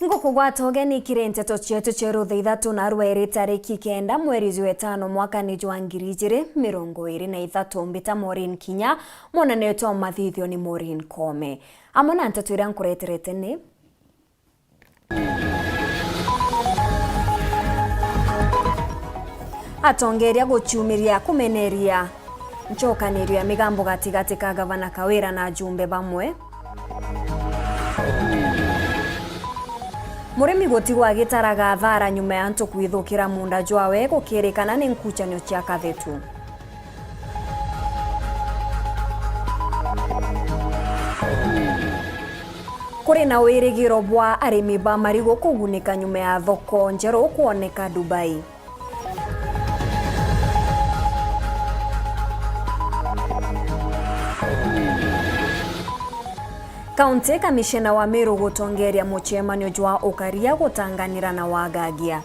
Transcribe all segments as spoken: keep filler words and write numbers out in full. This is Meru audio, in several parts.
Ngukugwata ugeni kiri nteto cietu cia rutha ithatu na rwairi tariki kenda mweri jwa itano mwakani jwa ngiri ijiri mirongo iri na ithatu. Mbita Maureen Kinya, mwanene wetu wa mathithio ni Maureen Koome. Amwe na nteto iria nkureterete ni: Atongeria guciumiria kumeneria nchokanirio ya migambo gatigati ka Gavana Kawira na ajumbe bamwe. Murimi gutigwa agitaraga athara nyuma ya antu kwithukira munda jwawe gukirikana ni nkuchanio cia kathetu. Kuri na wirigiro bwa arimi ba marigu kugunika nyuma ya thoko njeru kwoneka Dubai. Kaunti kamishena wa Meru gutongeria mucemanio jwa ukaria gutanganira na wagagia.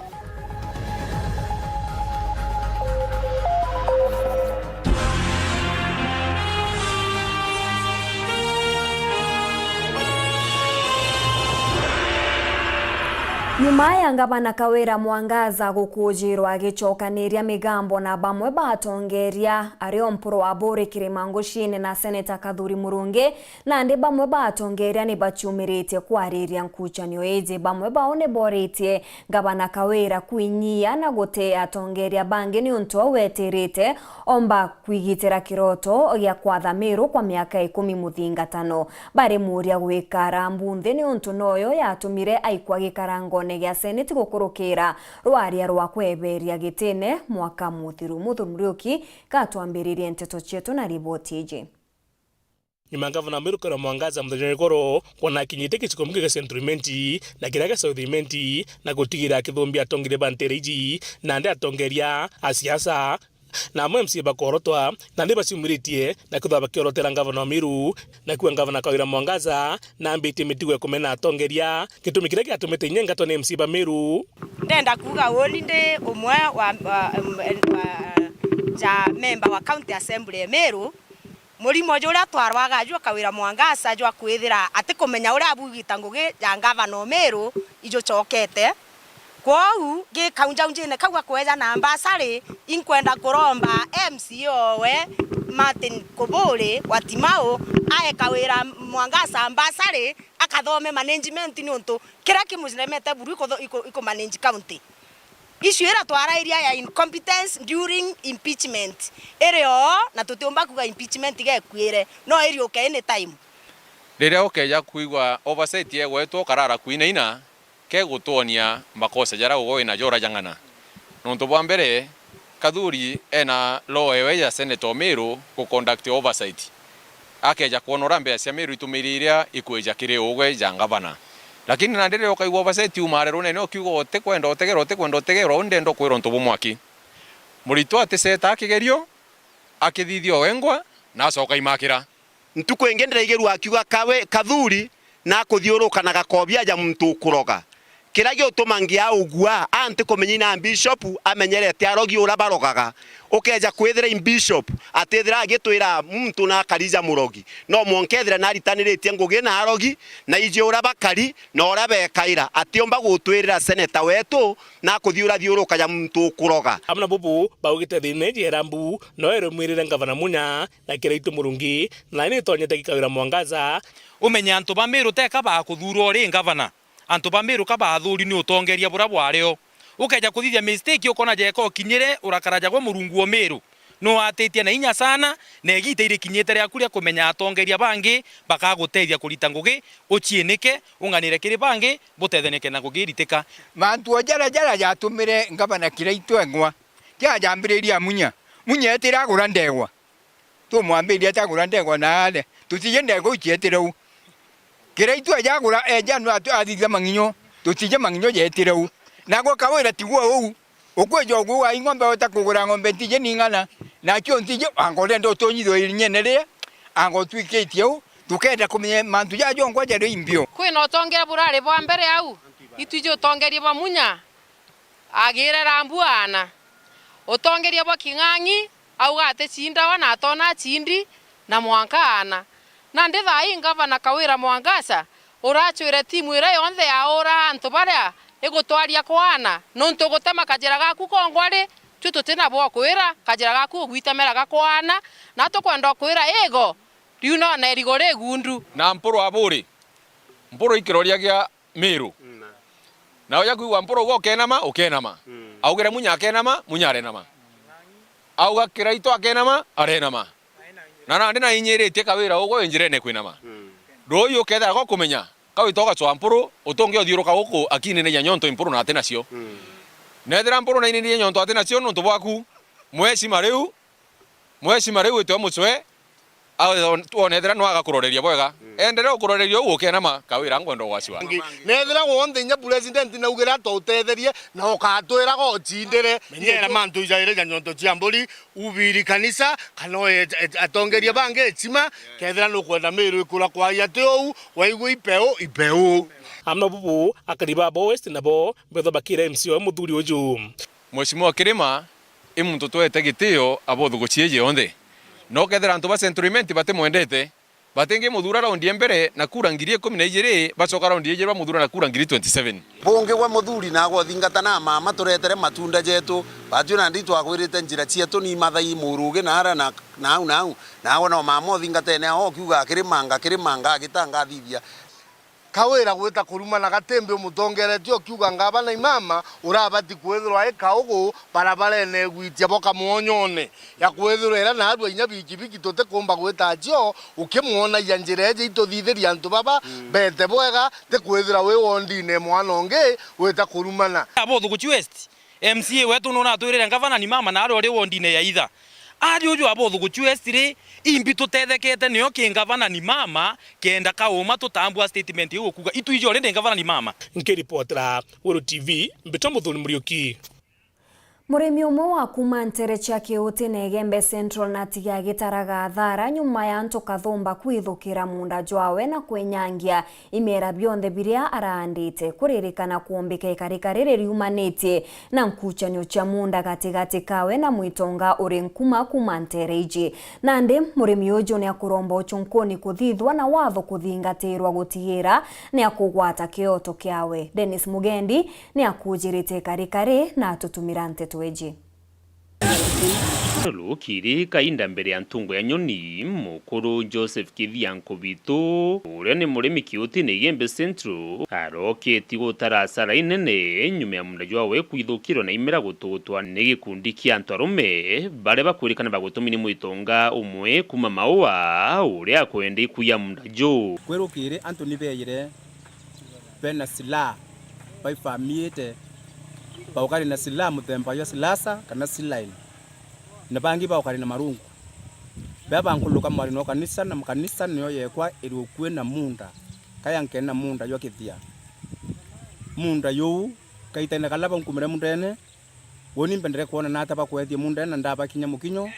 Nyuma ya Ngavana Kawira Mwangaza gukujirwa agicokaniria migambo na bamwe ba atongeria, ario Mpuru Aburi Kirima Ngucine na Seneta Kathuri Murungi, nandi bamwe ba atongeria ni baciumiritie kwariria nkuchanio iji. Bamwe bao ni boritie Ngavana Kawira kwinyia na guti atongeria bangi niuntu au etirite omba kwigitira kiroto gia kwatha Meru kwa miaka ikumi muthingatano. Barimuria gwikara mbunthi niuntu noyo yatumire aikwa gikarangone gia Seneti gukurukira rwaria rwa kweberia gitine mwaka muthiru. Muthu Muriuki gatwambiririe nteto cietu na riboti iji. Nyuma ya Ngavana Meru Kawira Mwangaza muthenya wa igoro kwona akinyite giciko muingi gia Central Imenti na kiria gia South Imenti na gutigira akithumbia atongeria ba ntere iji, nandi atongeria a siasa na amwe M C A bakorotwa, nandi baciumiritie na kwithirwa bakiorotera ngavana wa Meru, na kuuga ngavana Kawira Mwangaza nambitie mitugo ya kumena atongeria, gitumi kiria giatumite inya ingatwa ni M C A ba Meru. Ndenda kuuga uuni ndi umwe wa, wa, wa, ja memba wa County Assembly ya Meru, murimo juria twarwaga jwa Kawira Mwangaza jwa kwithira atikumenya uria abugita ngugi ja ngavana o Meru ijucokete. Kwou, gi kaunjaunjine kau ga kweja na mbasari, inkwenda kuromba M C A owe, Martin Kuburi wa Timau, ae Kawira Mwangaza mbasari, akathome management, niuntu kiria kimuremete buru ikutho-, iku-, ikumanage county. Issue iria twarairia ya incompetence during impeachment iri oo, na tutiumba kuuga impeachment iga ikuire, no iriuke any time. Riria ukeja kwigua oversight yegwetwo karara kwinaina, kegutwonia makosa jaria ugwe winajo urajang'ana. Nontu bwa mbere, Kathuri ena law ewe ya Senate o Meru ku conduct oversight. Akeja kwona uria mbeca cia Meru itumire iria ikwija kiri ugwe ja ngavana. Lakini nandi riria ukaigua oversight yumaare runene ukiuga utikwenda utegerwa, utikwenda utegerwa, uu ndenda ukwira untu bumwe aki. Muritu aticeta kigerio, akithithia wengwa, na acoka aimakira. Ntuku ingi ndiraigirua akiuga, "Kawe, Kathuri, na akuthiuruka na gakobi aja muntu ukuroga." Kiria giutuma ngia ugua, a ntikumenya ina bishop amenyerete arogi uria barogaga. Ukeja kwithira i bishop, atithira agitwira muntu na akari ja murogi. No mwanka ethire naritaniritie ngugi na arogi, na iji uria bakari, na uria bekaira. Atiumba gutwirira seneta wetu, na akuthiurathiuruka ja muntu ukuroga. Amwe na bubu, baugite thina iji ya Irambu, no irumwirire ngavana Munya, na Kiraitu Murungi, na ni itonyete gikawira mwangaza. Umenye antu ba Meru teka bakuthuurwa uri ngavana. Antu ba Meru ka bathuuri ni utongeria buria bwari o. Ukeja kuthithia mistake, ukona jeka ukinyire, urakara jagwe Murungu o Meru. Nuatitie na inya sana, na igiita irikinyite riaku ria kumenya atongeria bangi bakagutethia kurita ngugi, uciinike, ung'anire kiri bangi, butethanike na ngugi iritika. Mantu o jaria, jaria jatumire ngavana Kiraitu eng'wa, kiajambiriria Munya. Munya etire agura ndegwa. Tumwambiririe ati agura ndegwa na aria. Tutiji ndegwa iu cietire u. Kiraitu eja agura, eja no atu-, athithia mang'inyo. Tutiji mang'inyo jetire u. Nagwe Kawira tigwe uu. Ukwija uguo wa ing'ombe weta kugura ng'ombe ntiji ning'ana. Nakio ntiji, anga urenda utunyithwe irinyene ria, anga utwikitie u. Tukenda kumenya mantu jaja jonkwa jari imbio. Kwina utongeria burari bwa mbere au. Itwiji utongeria bwa Munya. Agire Rambu aana. Utongeria bwa King'ang'i, auga aticindawa na atona acindi, na mwanka aana. Nandi thaa ii ngavana Kawira Mwangaza, Uracwire timu iria yonthe ya ura antu baria igutwaria kwaana, nontu ugutema kajira gaku kongwa ri, twi tuti na bwa kwira, kajira gaku ugwitemera gakwaana, na tukwenda ukwira igo, riu nona irigo rigundu. Na Mpuru aburi, Mpuru ikiroria gia Miru. Na uja kwigua Mpuru uga ukenama, ukenama. Augire Munya akenama, Munya arenama. Auga Kiraitu akenama, arenama. Na nandi nainyiritie Kawira ugwe wi njirene kwinama. Ruuyu ukethira gokumenya, kawita ugacwa Mpuru, utungi uthiuruka guku akininagia nyonto Mpuru na ati nacio. Nethira Mpuru naininirie nyonto ati nacio nontu bwaku, mweshima riu, mweshima riu witwe mucwe, a-, wonethira no agakuroreria bwega. Enderea ukuroreria uu ukenama, Kawira ngwenda ugwaci waku. Nethira wonthe inya president naugire atwa utetherie na ukatwira gocindire. Menyera mantu ijaire ja nyonto cia mburi, ubiri kanisa, kana oye et-, et-, atongeria bangi echima, kethira nukwenda Miru ikura kwai ati uu, waigua ipeu, ipeu. Amwe bubu, akari ba Bo West nabo, mbethwa bakira M C wa muthuri uju. Mheshimiwa Kirima, i muntu twete gitio abothuguci iji yonthe. No kethira antu ba Central Imenti batimwendete, batingimuthura raundi ya mbere na kura ngiri ikumi na ijiri, bacoka raundi ya ijiri bamuthura na kura ngiri twenty seven. Bungi bwa muthuri nagwe uthingata na mama turetere matunda jetu, batwi nandi twagwirite njira cietu ni mathai murugi na ara na, na au na au, nagwe no mama uthingatene ao ukiuga akirimanga, kirimanga, agita ngathithia. Kawira gwita kurumana gatimbi umutongeretie ukiuga ngavana imama urabati kwithirwa i kaugu barabarene igwitia boka mwonyone ya kwithirwa ira naarua inya bikibiki tutikumba gwita acio ukimwonagia njira iji ituthithirie antu baba bete bwega ti kwithirwa wi wondine mwana ungi wita kurumana. Abothuguci West. M C A wetu nuna atwirire ngavana ni mama na aria uri wondine ya itha. Ari uju abothuguci West ri, imbi tutethekete nio ki ngavana ni mama, kenda kauma tutambua statement iu ukuga itu iji already ngavana ni mama. Nkiripotera Weru T V, mbitwa Muthoni Muriuki. Murimi umwe wa kuma ntere cia Kiuti na Igembe Central na atiga agitaraga athara nyuma ya antu kathumba kwithukira munda jwawe na kwinyangia imera bionthe biria araandite. Kuririkana kuumbika ikarika riri riumanitie na nkuchanio cia munda gatigati kawe na mwitonga uri nkuma kuma ntere iji. Nandi murimi uju ni akuromba uchunkuni kuthithwa na watho kuthingatirwa gutigira ni akugwata kioto kiawe. Dennis Mugendi ni akujirite ikarika ri na atutumira nteto iji. Rukiri kainda mbere ya ntungo ya nyoni, mukuru Joseph Kithia Nkubitu, uria ni murimi Kiutine Igembe Central, aroketi gutara asara inene nyuma ya munda jwawe kwithukirwa na imera gutugutwa ni gikundi kia antu arume baria bakwirikana bagutumini mwitonga umwe kuma Maua, uria akwenda ikuya munda juu. Kwirukiri antu ni beejire bena silaha, baifamiite, baukari na silaha muthemba jwa silasa kana silaini, na bangi baukari na marungu. Bea bankuluka mwari no kanisa, na kanisa niyo yekwa iri ukui na munda, kaya nkene na munda jwa kithia. Munda juu, kaitene kala baunkumire mundene, uni mbendere kwona nata bakwethie mundene na ndabakinya mukinyo,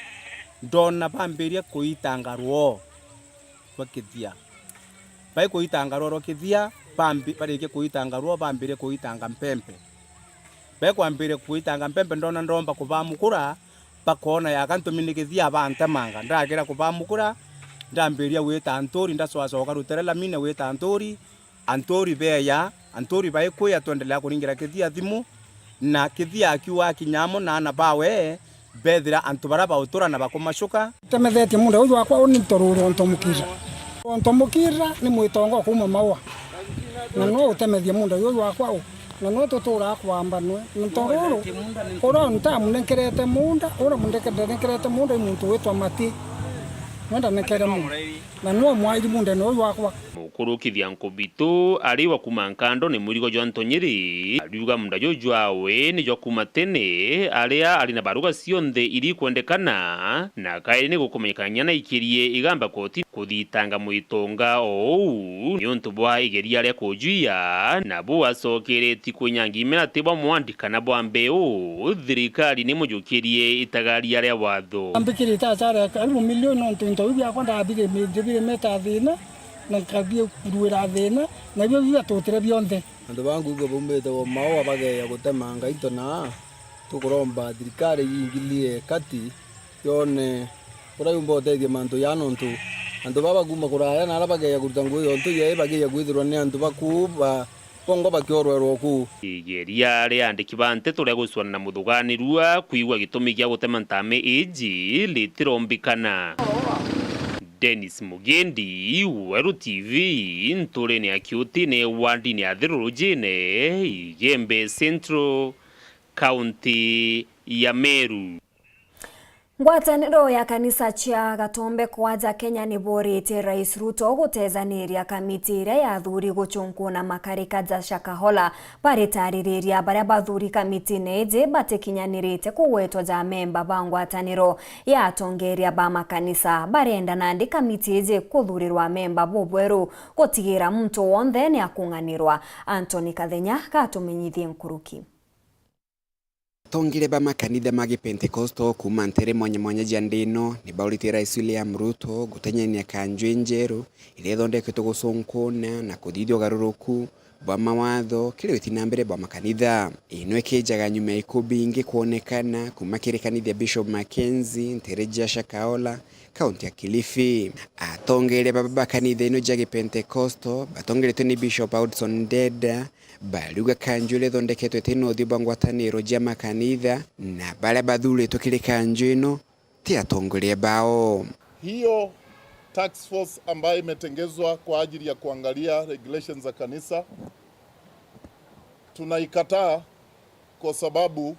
ndona bambiria kuitanga rwoo rwa kithia. Baikuitanga rwoo rwa kithia, bambi-, barikia kuitanga rwoo, bambiria kuitanga mpempe. Bekwambiria kuitanga mpempe, ndona ndomba kubamukura, bakoona yaka ntumi ni kithia bantemanga. Ndakira kubamukura, ndambiria gwita anturi, ndacoacoka rutere lamine gwita anturi, anturi beeya, anturi baikuya twendelea kuringira kithia thimu, na kithia akiuga akinya amo na aana bawe, beethira antu baria bautura na bakumacuka. Temethetie munda uyu wakwa uni ntoruru onto mukira. Onto mukira ni mwitonga o kuuma Maua. Na no utemethia munda uyu wakwa u. Na no tuturaa kwamba nwe. Ntoruru, uria ntamunenkerete munda, uria munenkerete munda i muntu witwa Mati. Nwe ndanenkere munda. Na nwe mwairi mundene uyu wakwa. Mukuru Kithia Nkubitu ari wa kuuma Nkando ni murigo jwa Ntonyiri, ariuga munda juju jwawe ni jwa kuuma tene, aria ari na baruga cionthe iri kwendekana, na kairi ni gukumenyekania na ikirie igamba koti kuthitanga mwitonga o uu niuntu bwa igeria ria kujwia, na bu acokeretie kwinyangia imera ti bwa mwandi kana bwa mbeu, thirikari ni mujukirie itagaria ria watho. Ambikirite achara ya karibu milioni nontu into biu biakwa ndabire mi-, ndibire meta thina, na nkabie kuruira thina, na bio bibatutire bionthe. Antu ba nguuge baumite o Maua bageeja gutemanga into naa, tukuromba thirikari iingilie kati, yone uria yumba utethia mantu jaa, nontu Antu baba kuma kuraya na aria bageja kuruta ngugi yontu yai bageja kwithirwa ni antu ba kuu ba bongwa bakiorwerwa kuu. Igeria ria andiki ba nteto ria gucwana na muthuganirua kwigua gitumi gia gutema ntame iji ritirombikana. Dennis Mugendi, Weru T V, nturene ya Kiutine, wardini ya Thirurujine, Igembe Central, kaunti ya Meru. Ngwataniro ya kanisa cia Gatombe kwa aja Kenya ni boritie Rais Ruto gutethaniria kamiti iria ya athuri gucunkuna makarika ja Shakahola, baritaririria baria bathuri kamitine iji batikinyanirite kugwetwa ja amemba ba ngwataniro ya atongeria ba makanisa. Barenda nandi kamiti iji kuthurirwa amemba bubweru gutigira muntu wonthe ni akung'anirwa. Anthony Kathenya gatumenyithie nkuruki. Atongeria ba makanitha ma Gipentekosto kuuma nteere mwanya mwanya cia nthi ino ni bauritie Rais William Ruto gutenyania kanju injeru iria ithondeketwe gucunkuna na kuthithia ugaruruku bwa mawatho kiri witi na mbere bwa makanitha. Ino ikijaga nyuma ya ikuu bingi kwonekana kuuma kiri kanitha ya Bishop Mackenzie, nteere cia Shakahola, kaunti ya Kilifi. Atongeria baba ba kanitha ino cia Gipentekosto batongeretwe ni Bishop Hudson Ndeda, bariuga kanju iria ithondeketwe iti na uthiu bwa ngwataniro cia makanitha, na baria bathuritwe kiri kanju ino ti atongoria bao. Hiyo task force ambayo imetengezwa kwa ajili ya kuangalia regulations za kanisa, tunaikataa kwa sababu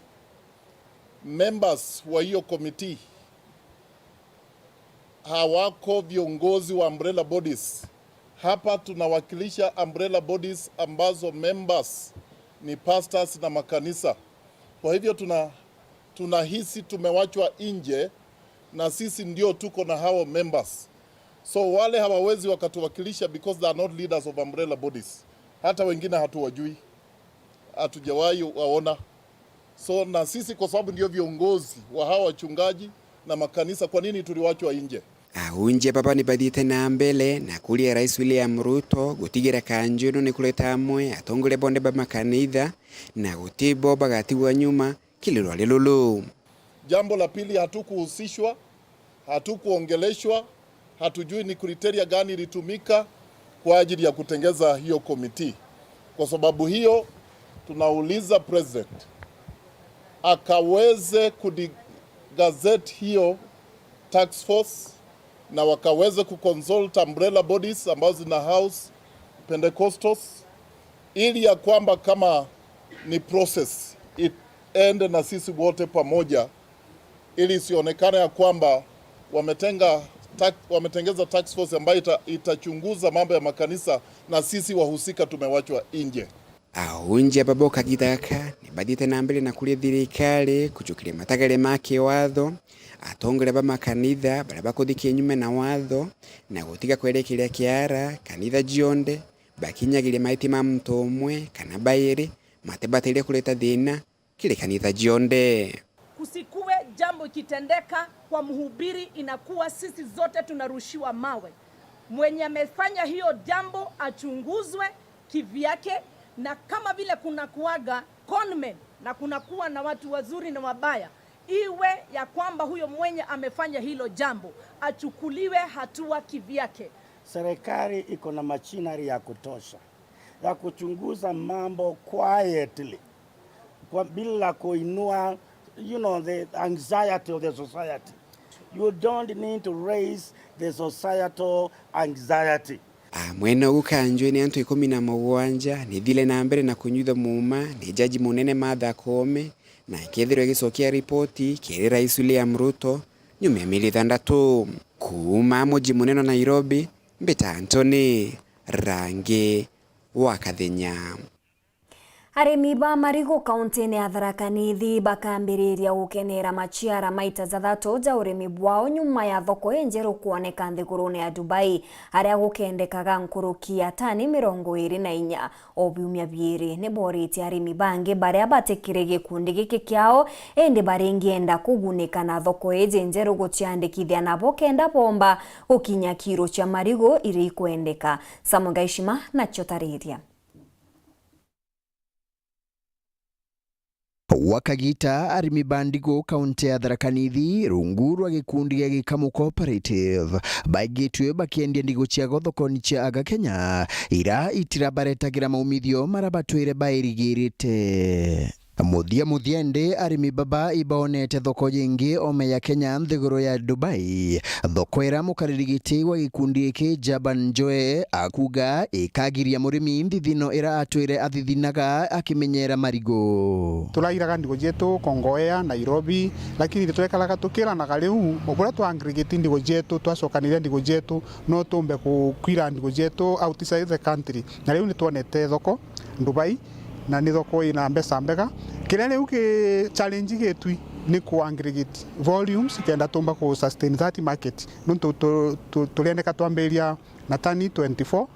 members wa hiyo committee hawako viongozi wa umbrella bodies. Hapa tunawakilisha umbrella bodies ambazo members ni pastors na makanisa. Kwa hivyo tuna-, tunahisi tumewachwa nje na sisi ndio tuko na hao members. So wale hawawezi wakatuwakilisha because they are not leaders of umbrella bodies. Hata wengine hatuwajui. Hatujawahi waona. So na sisi kwa sababu ndio viongozi wa hawa wachungaji na makanisa, kwa nini tuliwachwa nje? Aunjia baba ni bathiite na mbere na kuria Rais William Ruto gutigira kanju ino ni kureta amwe atongoria bonthe ba makanitha na guti bo bagatigwa nyuma kiri rwari ruru. Jambo la pili, hatukuhusishwa, hatukuongeleshwa, hatujui ni criteria gani ilitumika kwa ajili ya kutengeza hiyo committee. Kwa sababu hiyo, tunauliza president akaweze kudigazette hiyo task force na wakaweze kuconsult umbrella bodies ambazo zina house Pentecostals, ili ya kwamba kama ni process, iende na sisi wote pamoja, ili isionekane ya kwamba wametenga tax-, wametengeza task force ambayo ita-, itachunguza mambo ya makanisa na sisi wahusika tumewachwa nje. Aunjia baba o kagita gaka ni bathiite na mbere na kuria thirikari kujukiria matagare ma kiwatho atongoria ba makanitha baria bakuthikia nyuma na watho na gutiga kwerekeria kiara kanitha cionthe bakinyagiria maiti ma muntu umwe kana bairi matibatire kureta thina kiri kanitha cionthe. Kusikuwe jambo ikitendeka kwa mhubiri, inakuwa sisi zote tunarushiwa mawe. Mwenye amefanya hiyo jambo achunguzwe kivyake, na kama vile kuna kuaga conmen na kuna kuwa na watu wazuri na wabaya, iwe ya kwamba huyo mwenye amefanya hilo jambo achukuliwe hatua kivyake. Serikali iko na machinery ya kutosha ya kuchunguza mambo quietly, kwa, bila kuinua, you know, the anxiety of the society. You don't need to raise the societal anxiety. Amwe na ugu kanjwe ni antu ikumi na mugwanja ni thire na mbere na kunyuithwa muuma ni jaji munene Martha Koome, na ikethirwa igicokia ripoti kiri Rais William Ruto nyuma ya mieri ithantatu. Kuuma muji munene wa Nairobi, mbita Anthony Rangi wa Kathenya. Arimi ba marigu kauntine ya Tharaka Nithi bakambiriria gukenera maciara maita jathatu ja urimi bwao nyuma ya thoko injeru kwoneka nthigurune ya Dubai, aria gukendekaga nkuruki ya tani mirongo iri na inya. O biumia biiri ni boritie arimi bangi baria batikiri gikundi giki kiao, indi baringienda kugunika na thoko iji njeru guciandikithia nabo kenda bomba gukinya kiro cia marigu iria ikwendeka. Samuel Gaishima nacio tariria. Gwa kagita, arimi ba ndigu kaunti ya Tharaka Nithi, rungu rwa gikundi gia Gikamu Cooperative, baigitwe bakiendia ndigu ciao thokoni cia Aga Kenya, ira itirabaretagira maumithio mara batwire bairigirite. Muthia muthia indi, arimi baba ibaonete thoko yingi ome ya Kenya nthiguru ya Dubai, thoko ira mukariri giti wa gikundi giki Jaban Njoe akuga ikagiria murimi nthithino ira atwire athithinaga akimenyera marigu. Turairaga ndigu cietu Kongowea, Nairobi, lakini twekaraga tukiranaga riu, buria twa aggregate ndigu cietu, twacokaniria ndigu cietu, no tumbe ku-, kwira ndigu cietu outside the country. Na riu nitwonete thoko Dubai, na ni thoko ina mbeca mbega. Kiria riu ki challenge gitwi ni ku aggregate volumes kenda tumba ku sustain that market. Nontu tu-, tu-, turiendeka twambiria na tani twenty-four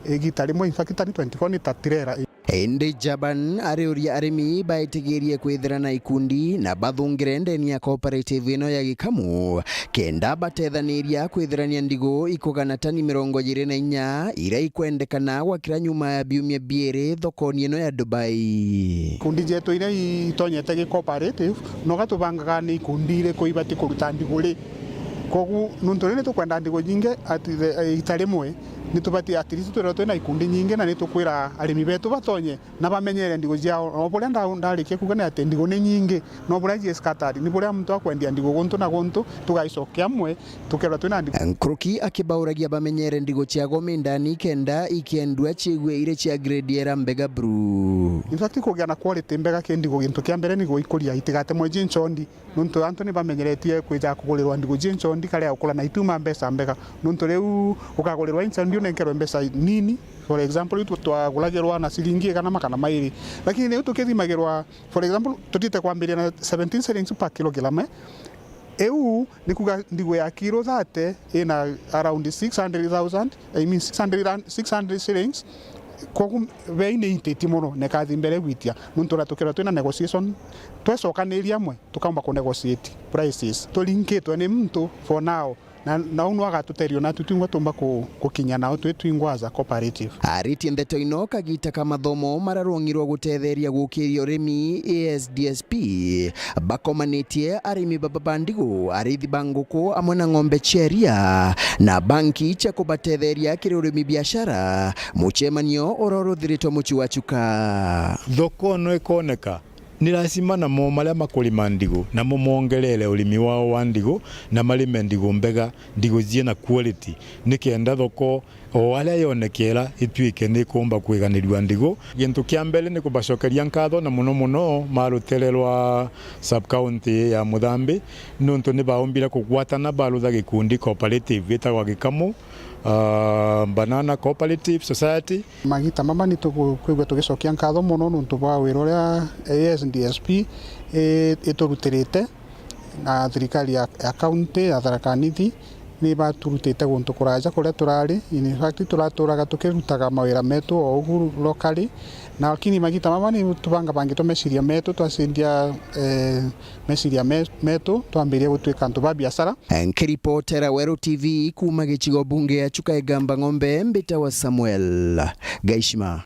igita rimwe, in fact, tani twenty-four ni ta tirera. Indi Jaban ariuria arimi baitigirie kwithira na ikundi na bathungire ndeni ya cooperative ino ya Gikamu, kenda batethaniria kwithirania ndigu ikugana tani mirongo iri na inya iria ikwendekana gwakira nyuma ya biumia biiri thokoni ino ya Dubai. Ikundi cietu iria itonyete gi cooperative, noga tubangaga ni ikundi iriku ibati kuruta ndigu ri. Kogu nontu riu nitukwenda ndigu nyingi at the, igita rimwe, nitubati at least twithirwa twina ikundi nyingi, na nitukwira arimi betu batonye na bamenyere ndigu ciao. O buria nda-, ndarikia kuuga ni ati ndigu ni nyingi, no buria cie scattered, ni buria muntu akwendia ndigu guntu na guntu, tugaicokia amwe, tukerwa twina ndigu. Nkuruki akibauragia bamenyere ndigu ciao mindani kenda ikendua ciigue iri cia grade ira mbega buru. In fact, kugia na quality mbega ki ndigu, gintu kia mbere ni guikuria itigatemwe ji nchondi. Nontu antu ni bamenyeretie kwija kugurirwa ndigu ji nchondi, karia ukura na ituma mbeca mbega. Nontu riu ukagurirwa inchondi unenkerwe mbeca nini. For example, riu tu-, twaguragirwa na ciringi igana makana mairi. Lakini riu tukithimagirwa, for example, tutite kwambiria na seventeen shillings per kilogram, eh? Iu ni kuga ndigu ya kilo thirty ina around six hundred thousand, I mean six hundred and, six hundred shillings. Kogu bei ni intiti mono, na ikathi mbere gwitia. Nontu na tukethirwa twina negotiation, twecokaniria amwe, tukaumba ku negotiate prices. Turingitwe ni muntu for now, na, na uu nwe agatuteria ona tu twingwa tumba ku-, gukinya nao twi twingwa as a cooperative. Aritie ndeto ino kagita ka mathomo mararungirwa gutetheria gukiria urimi, A S D S P, bakomanitie arimi baba ba ndigu, ariithi ba nguku amwe na ng'ombe cia iria, na banki cia kubatetheria kiri urimi biashara. Mucemanio uroruthiritwe mucii wa Chuka. Thoko no ikoneka, ni lazima namo maria makurima ndigu namo mongerere urimi wao wa ndigu, na marime ndigu mbega, ndigu ciina quality, nikenda thoko o aria yonekera ituike ni ikumba kwiganirua ndigu. Gintu kia mbere ni kubacokeria nkatho, na muno muno ma rutere rwa sub county ya Muthambi, nontu ni baumbire kugwatana barutha gikundi cooperative gitagwa Gikamu, ah, Banana Cooperative Society. Magita mama ni tukwigua tugicokia nkatho mono nontu bwa wira uria A S D S P i-, iturutirite na thirikari ya, ya county ya Tharaka Nithi. Ni baturutite guntu kuraja kuria turari. In fact, turaturaga tukirutaga mawira metu o ugu locally, na lakini magita mama ni tubangabangitwe meciria metu, twacenjia, eh, meciria me-, metu, twambiria gutuika antu ba biashara. Nkiripotera Weru T V kuuma gicigo bunge ya Chuka Igamba Ng'ombe, mbitawa Samuel Gaishima.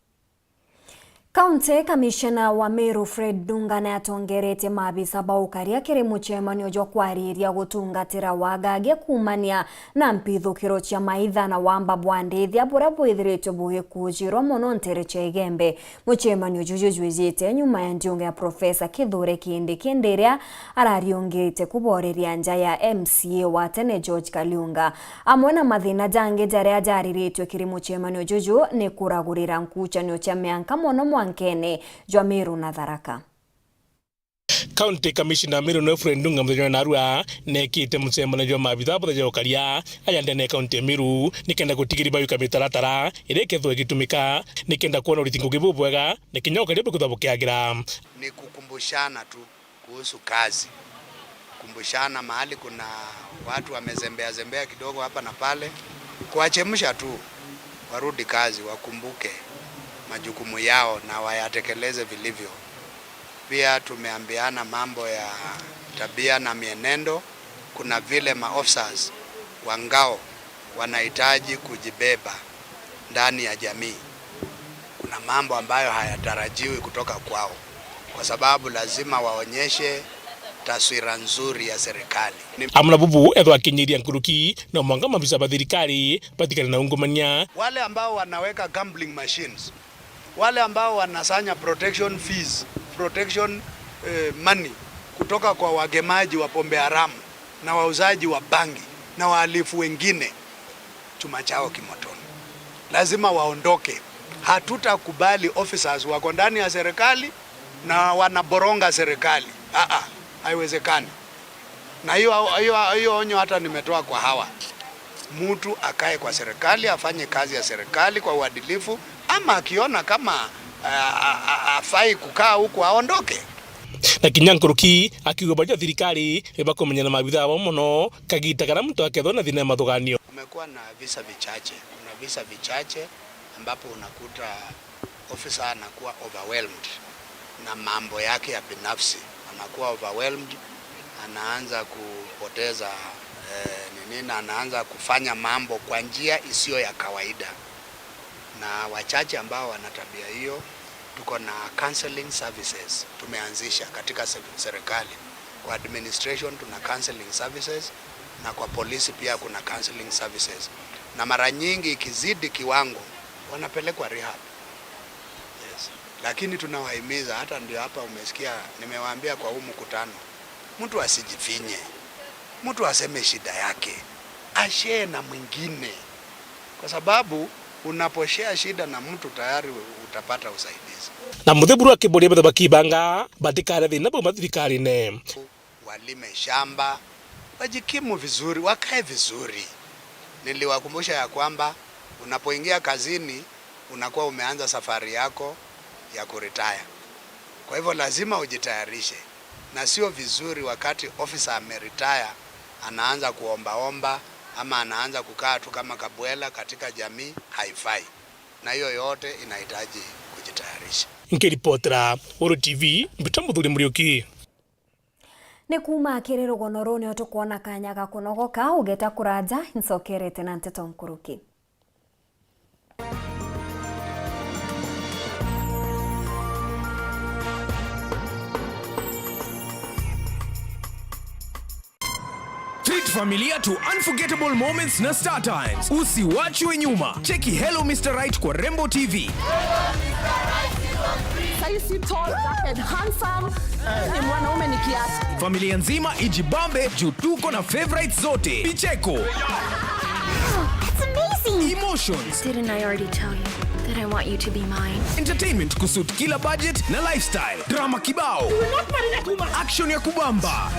County Commissioner wa Meru Fred Ndunga ni atongeretie maabisa ba ukaria kiri mucemanio jwa kwariria gutungatira wagagia kuumania na mpithukiro cia maitha na wamba bwa ndithia buria bwithiritwe bugikujirwa mono ntere cia Igembe. Mucemanio juju jwijite nyuma ya ndiunga ya Professor Kithure Kindiki, indi iria arariungite kuboreria nja ya M C A wa tene George Kaliunga. Amwe na mathina jangi jaria jariritwe kiri mucemanio juju ni kuragurira nkucanio cia mianka mono mwankene jwa Meru na Tharaka. County Commissioner Meru Winfred Ndunga muthenya wa narua neekite mucemanio jwa maabitha bothe ja ukaria aja ndene ya county ya Meru, nikenda gutigiria bayuka mitaratara iria ikethirwa igitumika nikenda kwona uriti ngugi bubwega na kinya ukaria bukethirwa bukiagira. Ni kukumbushana tu kuhusu kazi, kukumbushana mahali kuna watu wamezembea zembea kidogo hapa na pale, kuwachemsha tu warudi kazi, wakumbuke majukumu yao na wayatekeleze vilivyo. Pia tumeambiana mambo ya tabia na mienendo. Kuna vile maofficers wa ngao wanahitaji kujibeba ndani ya jamii. Kuna mambo ambayo hayatarajiwi kutoka kwao. Kwa sababu lazima waonyeshe taswira nzuri ya serikali. Ni- Amwe na bubu ethwa akinyiria nkuruki, no mwanka mabisa ba thirikari batikane na ungumania. Wale ambao wanaweka gambling machines, wale ambao wanasanya protection fees, protection, eh, money kutoka kwa wagemaji wa pombe haramu na wauzaji wa bangi na wahalifu wengine, chuma chao kimotoni. Lazima waondoke. Hatutakubali officers wako ndani ya serikali na wanaboronga serikali. Ah, ah, haiwezekani. Na hiyo, hiyo, hiyo onyo hata nimetoa kwa hawa. Mtu akae kwa serikali, afanye kazi ya serikali kwa uadilifu, ama akiona kama, ah, ah, ah, afai kukaa huku, aondoke. Na kinya nkuruki akiuga baria thirikari bakumenya na maabitha abo mono kagita karia muntu akethwa na thina ya mathuganio. Kumekuwa na visa vichache, kuna visa vichache ambapo unakuta officer anakuwa overwhelmed na mambo yake ya binafsi, anakuwa overwhelmed, anaanza kupoteza, eh, nini, na anaanza kufanya mambo kwa njia isiyo ya kawaida. Na wachache ambao wana tabia hiyo, tuko na counseling services tumeanzisha katika se-, serikali. Kwa administration tuna counseling services, na kwa polisi pia kuna counseling services. Na mara nyingi ikizidi kiwango, wanapelekwa rehab. Yes. Lakini tunawahimiza, hata ndio hapa umesikia nimewaambia kwa huu mkutano, mtu asijifinye, mtu aseme shida yake, ashare na mwingine, kwa sababu unaposhare shida na mtu tayari utapata usaidizi. Na Muthiburu akiboria betha bakibanga batikare thina bauma thirikarine. Walime shamba, wajikimu vizuri, wakae vizuri. Niliwakumbusha ya kwamba unapoingia kazini, unakuwa umeanza safari yako ya kuretire. Kwa hivyo lazima ujitayarishe, na sio vizuri wakati officer ameretire anaanza kuombaomba ama anaanza kukaa tu kama kabwela katika jamii, haifai. Na hiyo yote inahitaji kujitayarisha. Nkiripotera Uru T V, mbita Muthuri Muriuki. Ni kuuma kiri rugono ruu nio tukwona kanya ga kunogoka, ugeta kuraja, ncokerete na nteto nkuruki. Treat familia to unforgettable moments na StarTimes. Usiwachwe nyuma. Cheki Hello Mister Right kwa Rembo T V. Saisi tall, dark and handsome. Ni mwanaume ni kiasi. Familia nzima ijibambe juu tuko na favorites zote. Vicheko. That's amazing. Emotions. Didn't I already tell you that I want you to be mine? Entertainment kusuit kila budget na lifestyle. Drama kibao. Action ya kubamba.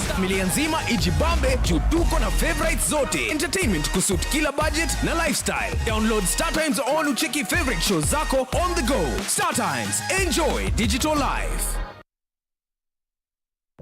Familia nzima ijibambe juu tuko na favorites zote. Entertainment kusuit kila budget na lifestyle. Download StarTimes on ucheki favorite shows zako on the go. StarTimes, enjoy digital life.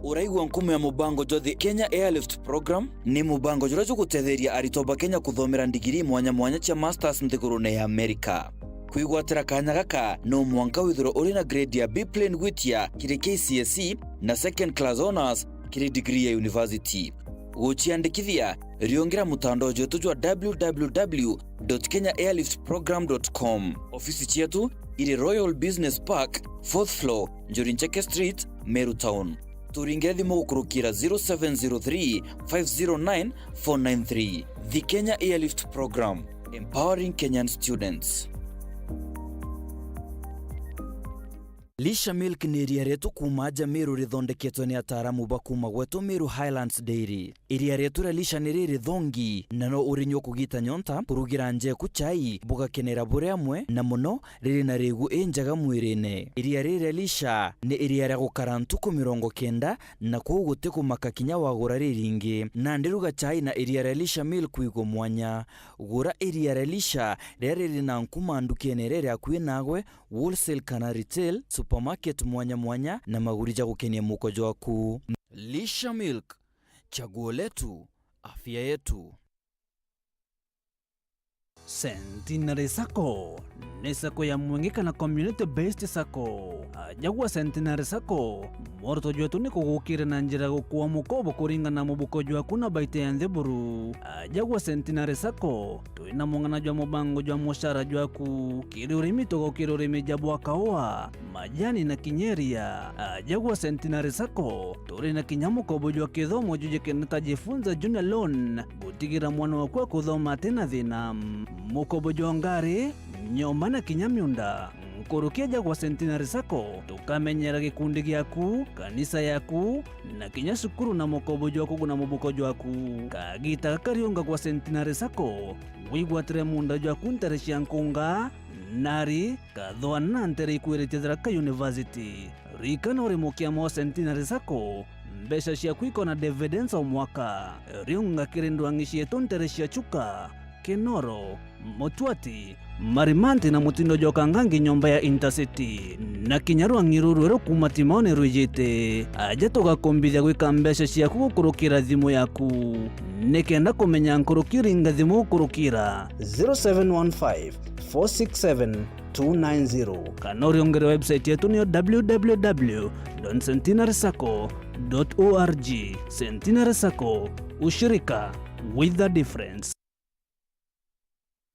Uraigua nkumo ya mubango jwa The Kenya Airlift Program? Ni mubango juria jugutetheria aritwa ba Kenya kuthomera ndigiri mwanya mwanya cia masters nthigurune ya Amerika. Kwigwatira kanya gaka, no mwanka withirwe uri na grade ya B plain gwitia kiri K C S E na second class honours kiri degree ya university. Guciandikithia, riungira mutandao jwetu jwa w w w dot kenya airlift program dot com. Ofisi cietu iri Royal Business Park, fourth floor, Njuri Ncheke Street, Meru Town. Turingire thimu gukurukira zero seven zero three, five zero nine, four nine three. The Kenya Airlift Program, empowering Kenyan students. Lisha Milk ni iria rietu kuuma aja Meru rithondeketwe ni ataaramu ba kuuma gwetu Meru Highlands Dairy. Iria rietu ria Lisha ni riri thongi, na no urinyua kugita nyonta, kurugira nja eku chai, bugakenera buri amwe, na mono riri na rigu injega mwirine. Iria riri ria Lisha ni iria ria gukara ntuku mirongo kenda, na kwou guti kumaka kinya wagura riringi. Nandi ruga chai na iria ria Lisha Milk kwigua mwanya. Gura iria ria Lisha riria riri na nkuma ndukene iria iri akui nagwe, wholesale kana retail, supermarket mwanya mwanya, na maguri ja gukenia muko jwaku. Lisha Milk, chaguo letu, afya yetu. Centenary Sacco ni sacco ya mwengi kana community based sacco. Aja gwa Centenary Sacco, mworoto jwetu ni kugukira na njira ya gukua mukobo kuringana na mubuko jwaku na baita ya nthi buru. Aja gwa Centenary Sacco, twina mung'ana jwa mubango jwa mucara jwaku. Kiri urimi tugukira urimi ja bwa kaua, majani na kinya iria. Aja gwa Centenary Sacco, turi na kinya mukobo jwa kithomo jujikene ta Jifunza Junior Loan, gutigira mwana waku akuthoma ati na thina. Mukobo jwa ngari, nyomba na kinya miunda. Nkuruki aja gwa Centenary Sacco, tukamenyera gikundi giaku, kanisa yaku, na kinya cukuru na mukobo jwa kuguna mubuko jwaku. Kagita gaka riunga gwa Centenary Sacco, wigwatire munda jwaku ntere cia Nkunga, Nari, Kathwana na ntere ikwiritie Tharaka University. Ririkana uri mukiama wa Centenary Sacco, mbeca ciaku ikona dividends o mwaka. Riunga kiri ndwang'i cietu ntere cia Chuka, Kinoro, Mutwati, Marimanti na mutindo jwa Kangangi nyomba ya Intercity. Na kinya rwang'i ruru rweru kuuma Timaoni rwijite. Aja tugakumbithia gwika mbeca ciaku gukurukira thimu yaku. Nikenda kumenya nkuruki ringa thimu gukurukira zero seven one five four six seven two nine zero. Kana uriongere website yetu niyo w w w dot centenary sacco dot org. Centenary Sacco, ushirika with the difference.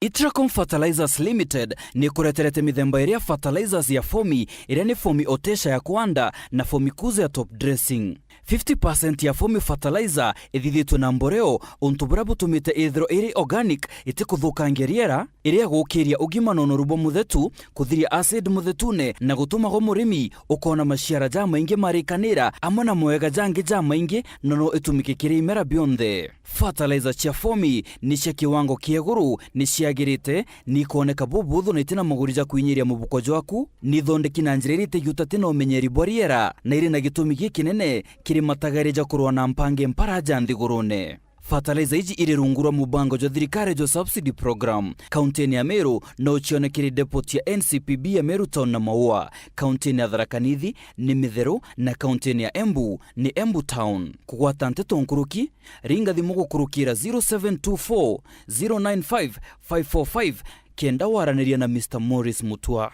Itracom Fertilizers Limited ni ikureterete mithemba iri ya fertilizers ya Fomi, iria ni Fomi Otesha ya kuanda na Fomi Kuza ya top dressing. Fifty percent ya Fomi Fertilizer ithithitwe na mboreo, untu buria butumite ithirwa iri organic, itikuthukangia riera, iria gukiria ugima na unoru bwa muthetu, kuthiria acid muthetune na gutuma gwa murimi ukona maciara jamaingi marikanira, amwe na mawega jangi jamaingi, na no itumike kiri imera bionthe. Fertilizer cia Fomi ni cia kiwango kia iguru, ni ciagirite, ni ikoneka bubuthu na itina maguri ja kwinyiria mubuko jwaku, ni ithondeki na njira iria itigiuta tina umenyeri bwa riera, na iri na gitumi gikinene kiri matagaria ja kurua na mpangi mpara ja nthigurune. Fertilizer iji iri rungu rwa mubango jwa thirikari jwa subsidy program. Kauntini ya Meru no ucione kiri depot ya N C P B ya Meru Town na Maua. Kauntini ya Tharaka Nithi ni Mitheru, na kauntini ya Embu ni Embu Town. Kugwata nteto nkuruki, ringa thimu gukurukira zero seven two four zero nine five five four five kenda waraniria na Mister Morris Mutua.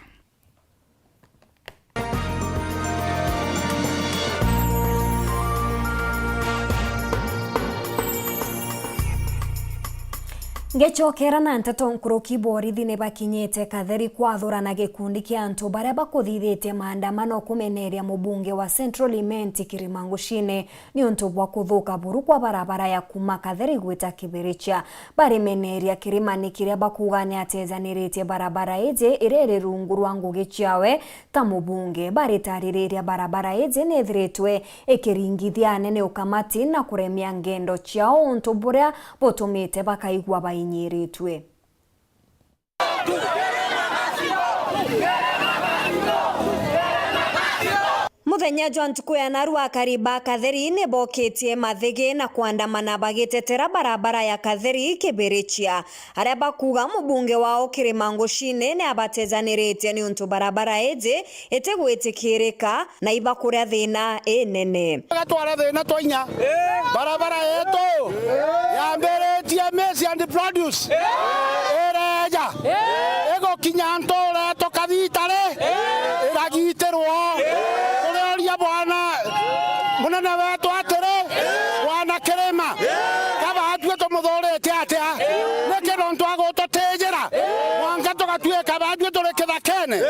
Ngecokera na nteto nkuruki, borithi ni bakinyite Katheri kwathurana gikundi kia antu baria bakuthithite maandamano kumeneria mubunge wa Central Imenti Kirima Ngucine niuntu bwa kuthuka buru kwa barabara ya kuuma Katheri gwita Kibirichia. Barimeneria kirimani kiria bakuuga ni atejaniritie barabara iji iria iri rungu rwa ngugi ciawe ta mubunge. Baritaririria barabara iji ni ithiritwe ikiringithia anene ukamati na kuremia ngendo ciao, untu buria butumite bakaigua bainyiritue. Muthenya jwa ntuku ya narua, akari ba Katheri ni bokitie mathigi na kwandamana bagitetera barabara ya Katheri Kibirichia, aria bakuuga mubunge wao Kirima Ngucine ni abatejaniritie niuntu barabara iji itigwitikirika na ibakuria thina inene. Gatwara thina twa inya. Barabara yetu yambiritie Maize and Produce ireja, igukinya Ntuura yetu Kathitari, iragitirwo. Turioria bwana munene wetu atiri, bwana Kirima, kaba atue tumuthurite atia? Niki nontu agututijira mwanka tugatuika batue turi kithakene?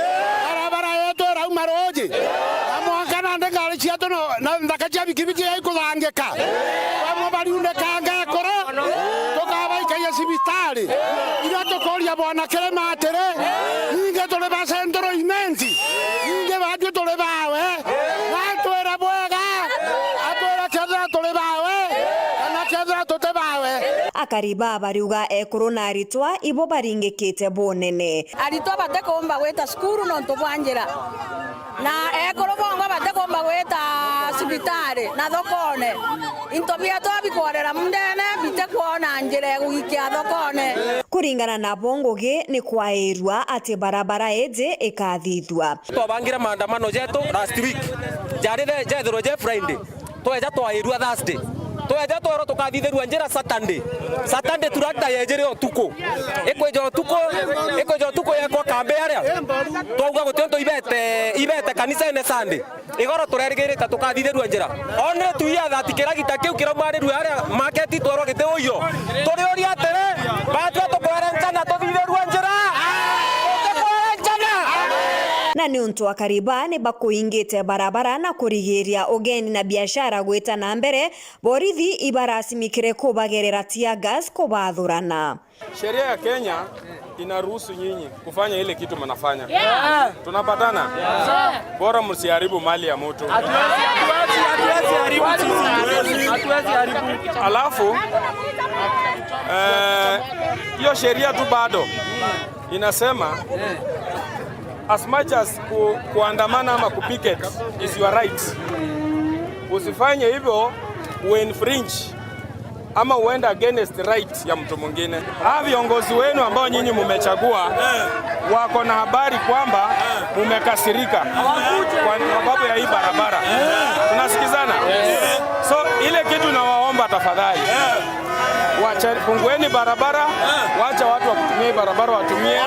Barabara yetu irauma ruuji, na mwanka nandi ngari cietu no, na nthaka cia bikibiki ikuthangika. Bamwe bariundikanga ekuru, tukabaikagia cibitari. Iria tukuria bwana Kirima atiri, ningi turi ba Central Imenti, ningi batue turi bawe, na atwire bwega, atwire kethira turi bawe, kana kethira tuti bawe. Akari ba bariuga ekuru na aritwa ibo baringikite bunene. Aritwa batikumba gwita cukuru nontu bwa njira, na ekuru bongwa batikumba gwita cibitari na thokone. Into bietu bikworera mundene, bitikwona njira ya guikia thokone. Kuringana nabo, ngugi ni kwairua ati barabara iji ikathithua. Twabangire maandamano jetu last week, jari the-, jethirwe je Friday, tweja twairua Thursday. Tweja twerwa tukathithirua njira Saturday. Saturday tractor yejire utuku. Ikwija utuku, ikwija utuku yekwa kambi aria. Twauga guti untu ibete, ibete kanisene Sunday. Igoro turerigirite tukathithirua njira. Only to hear that kiragita kiu kiraumarirua aria market twerwa giti uyo. Turiuria atiri, batwi tukwere njana tuthithirua njira? Tukwere njana? Na niuntu akari baa ni bakuingite barabara na kurigiria ugeni na biashara gwita na mbere, borithi ibarasimikire kubagerera tear gas kubathurana. Sheria ya Kenya inaruhusu nyinyi kufanya ile kitu mnafanya. Tunapatana? Bora msiharibu mali ya mtu. Hatuwezi, hatuwezi, hatuwezi haribu sisi. Hatuwezi haribu. Alafu, eh, hiyo sheria tu bado inasema, as much as ku-, kuandamana ama kupicket is your right, usifanye hivyo uinfringe ama uende against right ya mtu mwingine. Hawa viongozi wenu ambao nyinyi mumechagua wako na habari kwamba mumekasirika kwa sababu ya hii barabara. Tunasikizana? So, ile kitu nawaomba tafadhali, wacha, fungueni barabara, wacha watu wa kutumia hii barabara watumie.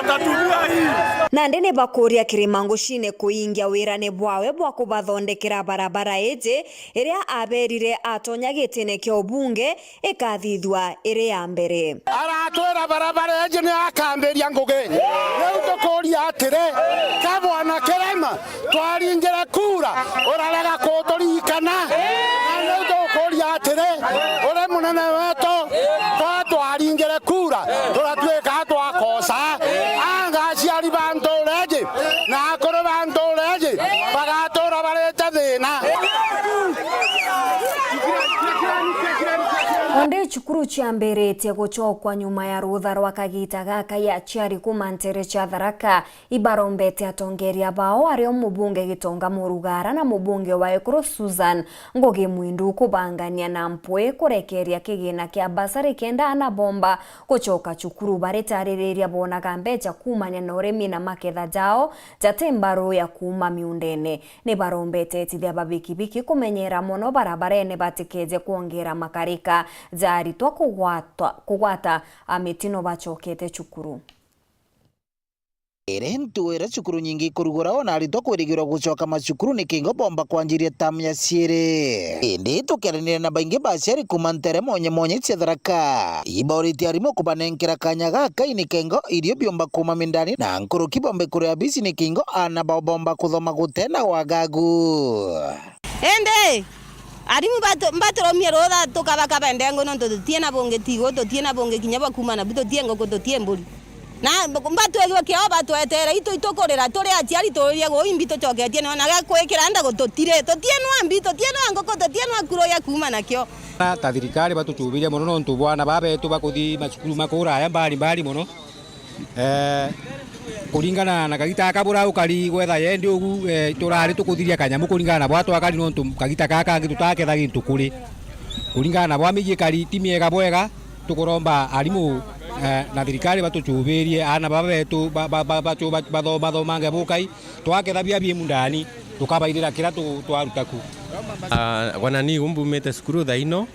Nandi ni bakuria Kirima Ngucine kuingia wirane bwawe bwa kubathondekera barabara iji, iria aberire atonya gitine kia ubunge ikathithua iri ya mbere. Aratwira barabara iji ni akambiria ngugi. Riu tukuria atiri, ka bwana Kirima, twaringire kura, urarega kuturirikana? Na riu tukuria atiri, uri munene wetu, twa twaringire kura, turatuika twakosa? Anga aciari ba ntuura iji na akuru ba ntuura iji bagatura barite thina? Ondi cukuru ciambiritie gucokwa nyuma ya rutha rwa kagita gaka ya aciari kuuma ntere cia Tharaka. Ibarombete atongeria bao, ario mubunge Gitonga Murugara na mubunge wa Ekuru Susan Ngugi Mwindu, kubangania na mpwi kurekeria kigina kia basari kenda aana bomba gucoka cukuru. Baritaririria bonaga mbeca kuumania na urimi na maketha jao jati mbaru ya kuuma miundene. Ni barombete etithia ba bikibiki kumenyera mono barabarene batikeje kwongera makarika ja aritwa kugwatwa, kugwata a mitino bacokete cukuru. Iri ntu iria cukuru nyingi ikurugura, ona aritwa kwirigirwa gucoka macukuru nikingo bomba kwanjiria tamu ya ciiri. Indi tukiaranira na baingi ba aciari kuuma ntere mwanya mwanya cia Tharaka, ibauritie arimu kubanenkera kanya gaka nikingo irio biumba kuuma mindani na nkuruki bombe kuria bisi nikingo aana bao bomba kuthoma gutena wagagu. Indi arimu batu-, mbaturumie rutha tukabakaba ndengu, nontu tutie na bungi tigu, tutie na bungi kinya bwa kuuma nabu, tutie nguku, tutie mburi. Na mbatwigwe kio batwetere, itu itukurira, turi aciari tuurie gu imbi tucoketie ni ona ga kwikira nda gututiri, tutie nwa mbi, tutie nwa nguku, tutie nwa kuru ya kuuma nakio. Ta thirikari batucubirie mono, nontu bwana baba betu bakuthi macukuru ma kuraya mbali mbali mono. Eh, kuringana na kagita gaka buria ukari gwetha yendi ugu, eh, turari tukuthiria kanyamu kuringana na bwa twakari, nontu kagita gaka kangi tutaketha gintu kuri. Kuringana na bwa miji ikari ti miega bwega, tukuromba arimu, eh, na thirikari batucubirie aana baba betu ba-, ba-, ba-, bacu-, ba-, batho-, bathomange bukai, twaketha bia biimu ndani, tukabairira kiria tu-, twaruta ku. Ah, wana ni umbumite cukuru thaino,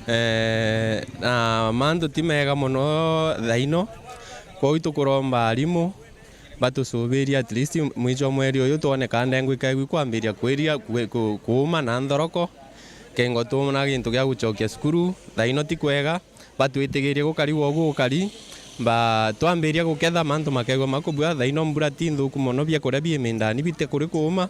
eh, na mantu ti mega mono thaino. Kwou itukuromba arimu batucubirie at least mwicho mweri uyu twone ka ndengu ikaigwi kwambiria kwiria kwi-, ku-, kuuma na nthoroko, kengo twona gintu gia gucokia cukuru. Thaino ti kwega, batwitigirie gukari gwogu gukari, mba twambiria guketha mantu makegwa makubua. Thaino mbura ti nthuku mono, biakuria bi mindani biti kuri kuuma,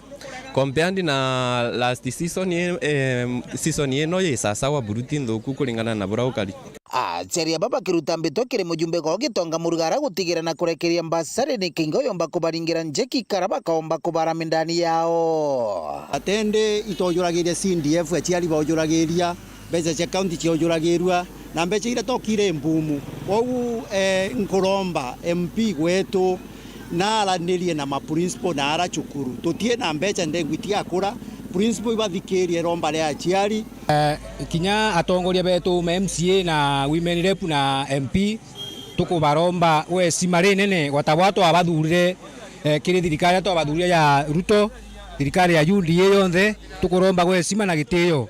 compared na last season i-, eh, season ino yi sasawa, buru ti nthuku kuringana na buria gukari. Aciari aba bakiruta mbitwa kiri mujumbe kwao Gitonga Murugara gutigira na kurekeria mbasari nikingo yomba kubaringira njeki kara bakaomba kubara mindani yao. Atende itwojuragiria C D F, aciari baujuragiria mbeca cia kaunti ciojuragirua, na mbeca iria tokire mbumu. Kwou, eh, nkuromba M P gwetu na aranirie na ma principal na ara cukuru. Tutie na mbeca ndengwi tiakura, principal ibathikirie iromba ria aciari. Eh, kinya atongoria betu ma M C A na women rep na M P, tukubaromba gwecima rinene gwata bwa twabathurire, eh, kiri thirikari ya twabathurire ya Ruto, thirikari ya U D A yonthe, tukuromba gwecima na gitio.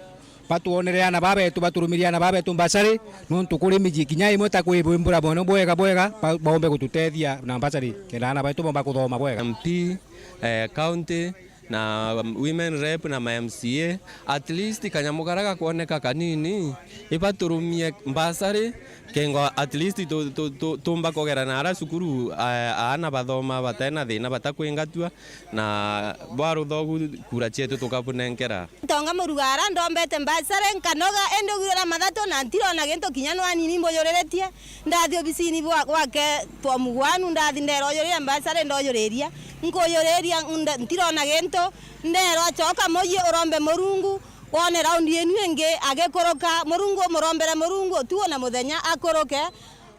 Batwonere aana baa betu, baturumirie aana baa betu mbacari, nontu kuri miji kinya imwe ta kwibumbura mono bwega bwega, ba-, baumbe gututethia na mbacari, kenda aana betu bomba kuthoma bwega. M P, eh, county, na women rep na ma M C A, at least kanyamu karia gakwoneka kanini, ibaturumie mbacari, kengo at least tu-, tu-, tu-, tumba kugera na aria cukuru, eh, aana bathoma batena thina, batakwingatwa, na bwa ruthogu kura cietu tukabunenkera. Ntonga Murugara, ndombete mbacare, nkanoga, indi ugwirira mathatu na ntirona gintu kinya nwanini mbujuriritie. Ndathi obisini bwa-, gwake form one, ndathi ndera ujurire mbacare, ndojuriria. Nkujuriria, nda-, ntirona gintu. Nderwa, coka mucii urombe Murungu, wone raundi inu ingi agikuruka. Murungu umurombere Murungu utuku na muthenya akuruke.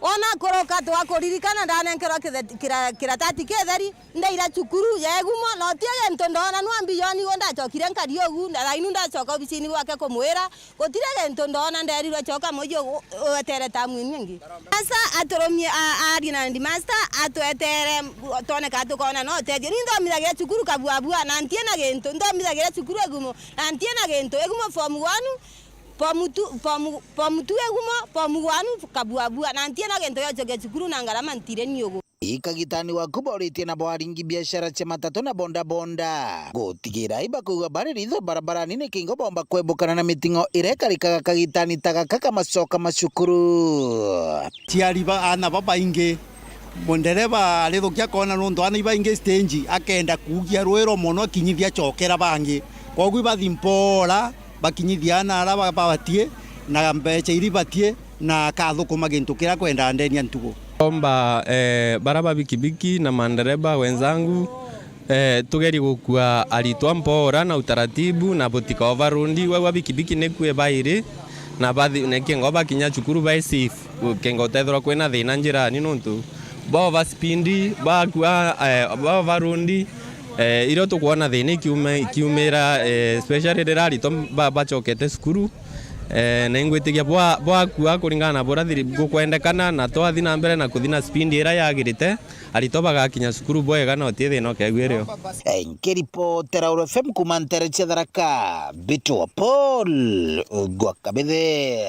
Wona akuruka, twakuririkana, ndanenkerwa kithe-, kira-, kiratati kitheri, ndaira cukuru ya Egumo, na uti gintu ndoona, nwa mbioni gu ndacokire nkari ugu, na thainu ndacoka obisini bwake kumwira, gutiri gintu ndoona, nderirwe, coka mucii u-, uetere tamu inu ingi. Sasa aturumie a-, aarie na headmaster, atwetere, twoneka tukoona no utethio. Ni nthomithagira cukuru Kabuabua, na ntiina gintu, nthomithagira cukuru Egumo, na ntiina gintu, Egumo form one, form two, form, form two Egumo, form one Kabuabua, na ntiina gintu giocio gia cukuru na ngarama ntiri niugu. Ikagitani waku boritie na bwaringi biashara cia matatu na bodaboda. Gutigira ibakauga bari ritho barabarani nikingo bomba kwebukana na miting'o iria ikarikaga kagitani ta gaka ka macoka ma cukuru. Ciari ba aana babaingi, ndereba arithukia koona nontu aana ibaingi stage, akenda kuugia rwiro mono akinyithia acokera bangi. Kwogu ibathi mpora, bakinyithia aana aria ba-, babatie, na mbeca iria ibatie, na akathukuma gintu kiria akwendaa ndeni ya ntugu. Omba, eh, baria ba bikibiki na mandereba wenzangu, eh, tugerie gukua aritwa mpora na utaratibu na butika overload. Wagua bikibiki niku ibairi, na bathi-, nikingo bakinya cukuru bai safe, gukingo utethirwa kwina thina njirani, nontu ba over speed, bakua, eh, ba overload, eh, irio tukwona thina ikiume-, ikiumira, eh, especially riria aritwa ba-, bacokete cukuru, eh, na ingwitikia bwa-, bwakua kuringana na buria thiri-, gukwendekana, na twathi na mbere na kuthi na speed iria yagirite, aritwa bagakinya cukuru bwega na uti thina ukegua irio. Eh, nkiripotera Uru F M kuuma ntere cia Tharaka, Mbitwa Paul gwa Kabithe.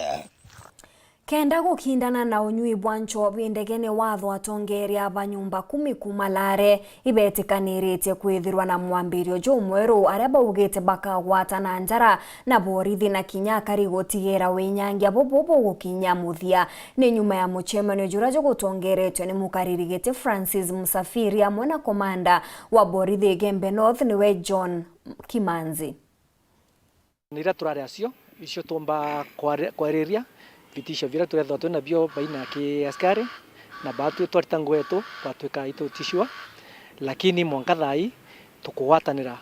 Kenda gukindana na unyui bwa nchobi ndegene, watho atongeeria ba nyumba kumi kuuma Lare ibeetikaniritie kwithirwa na mwambirio jumweru, aria baugite bakagwatana njara na borithi na kinya akari gutigira winyangia bubu bugukinya muthia. Ni nyuma ya mucemanio juria jugutongeretwe ni mukariri giti Francis Musafiri amwe na komanda wa borithi Igembe North niwe John Kimanzi. Ni iria turari acio, icio tuumba kwari-, kwariria vitisho biria turethirwa twi nabio baina ki askari, na baatwi twarita ngugi yetu, twatwika itutishua, lakini mwanka thaa ii tukugwatanira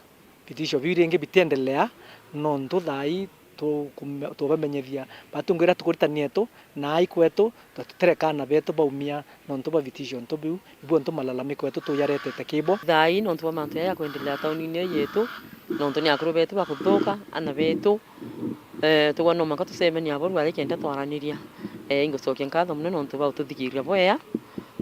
vitisho biu ringi bitiendelea, nontu thaa ii tukume-, tubamenyithia baatwi ngugi iria tukurita ni yetu, na ai kwetu, twa-, tutireka aana betu baumia nontu bwa vitisho ntu biu, ibu ntu malalamiko yetu tuyaretete kibo. Thaa ii nontu bwa mantu jaya jakwendelea taunine ii yetu, nontu ni akuru betu bakuthuka, aana betu, eh, tugwa no mwanka tucemania abo rwari kenda twaraniria. Eh, ingucokia nkatho mono nontu bwa gututhikiria bwea,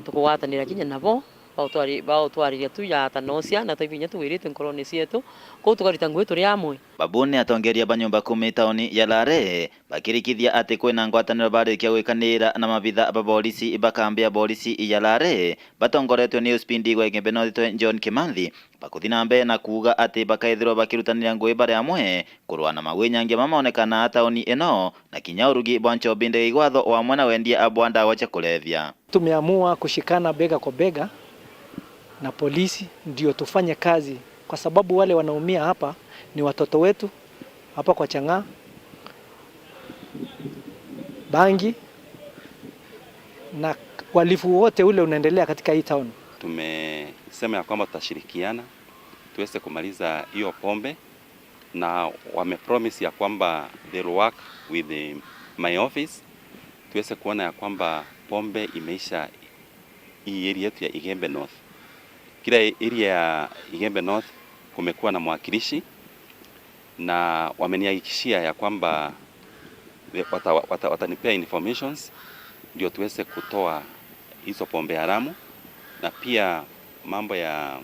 tukugwatanira kinya nabo, bautwari-, bautwariria tu jata nocia, na taibu inya tugwirite nkorone cietu, kou tukarita ngugi turi amwe. Babu ni atongeria ba nyumba kumi tauni ya Lare, bakirikithia ati kwina ngwataniro barikia gwikaniira na mabitha ba borisi ba kambi ya borisi ya Lare, batongoretwe ni O C P D wa Igembe North John Kimanthi, bakuthi na mbere na kuuga ati bakaithirwa bakirutanira ngugi bari amwe kurwa na mawinyangia mamonekanaa tauni ino, na kinya urugi bwa nchobi ndege igwatho, o amwe na wendia bwa ndawa cia kulevya. Tumeamua kushikana bega kwa bega na polisi ndio tufanye kazi, kwa sababu wale wanaumia hapa ni watoto wetu hapa kwa Chang'aa, bangi na uhalifu wote ule unaendelea katika hii town. Tumesema ya kwamba tutashirikiana tuweze kumaliza hiyo pombe, na wamepromise ya kwamba they'll work with the, my office, tuweze kuona ya kwamba pombe imeisha hii area yetu ya Igembe North. Kila area ya Igembe North kumekuwa na mwakilishi, na wamenihakikishia ya kwamba wata-, wata-, watanipea informations ndio tuweze kutoa hizo pombe haramu, na pia mambo ya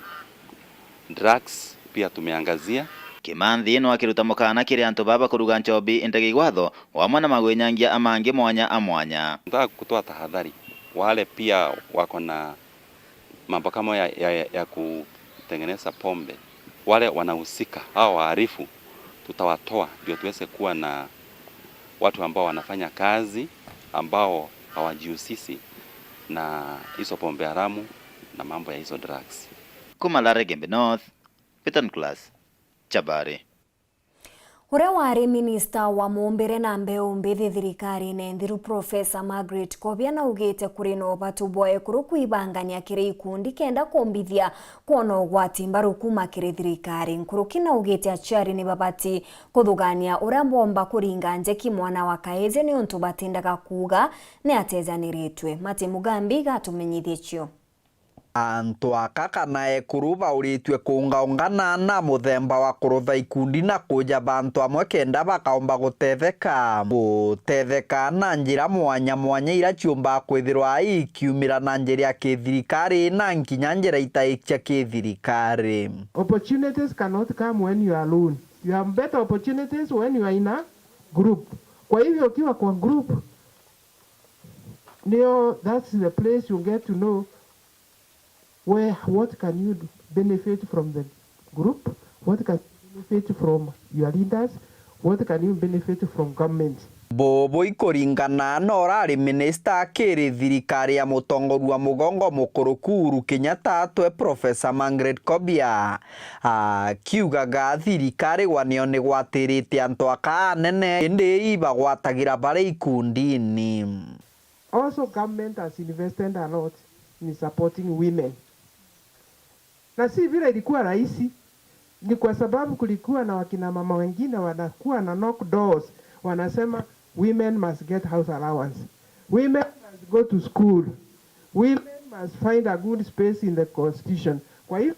drugs pia tumeangazia. Kimanthi no akiruta mukana kiri antu baba kuruga nchobi, indege igwatho, wamwe na magwinyangia amangi mwanya a mwanya. Nataka kutoa tahadhari wale pia wako na mambo kama ya, ya, ya kutengeneza pombe, wale wanahusika, hao wahalifu, tutawatoa ndio tuweze kuwa na watu ambao wanafanya kazi, ambao hawajihusishi na hizo pombe haramu na mambo ya hizo drugs. Kuma Lare Gembe North, Peter Nicholas, Chabari. Uria wari minista wa muumbire na mbeu mbithi thirikarine nthiru, Profesa Margaret Kobia, naugite kuri na ubatu bwa ekuru kwibangania kiri ikundi kenda kumbithia kwona ugwati mbaru kuma kiri thirikari. Nkuruki naugite aciari ni babati kuthugania uria bomba kuringa njeki mwana wa kaiji niuntu batindaga kuuga ni atejaniritue. Mati Mugambi gatumenyithie cio. Antu aka kana ekuru bauritue kuungaungana na muthemba wa kurutha ikundi na kuja bantu amwe kenda bakaomba gutetheka. Gutetheka na njira mwanya mwanya ira ciumbaga kwithirwa ikiumira na njira ya kithirikari na nkinya njira itai cia kithirikari. Opportunities cannot come when you are alone. You have better opportunities when you are in a group. Kwa hivyo ukiwa kwa group, nio, that's the place you get to know where, what can you do, benefit from the group, what can you benefit from your leaders, what can you benefit from government. Bubu ikuringana na urari minista akiri thirikari ya mutongoria wa mugongo mukuru Uhuru Kenyatta atwe Profesa Margaret Kobia, akiugaga thirikari gwa nio ni gwatirite antu aka anene, indi ibagwatagira bari ikundini. Also, government has invested a lot in supporting women. Na si vile ilikuwa rahisi, ni kwa sababu kulikuwa na wakina mama wengine wanakuwa na knock doors, wanasema, "Women must get house allowance. Women must go to school. Women must find a good space in the constitution." Kwa hivyo,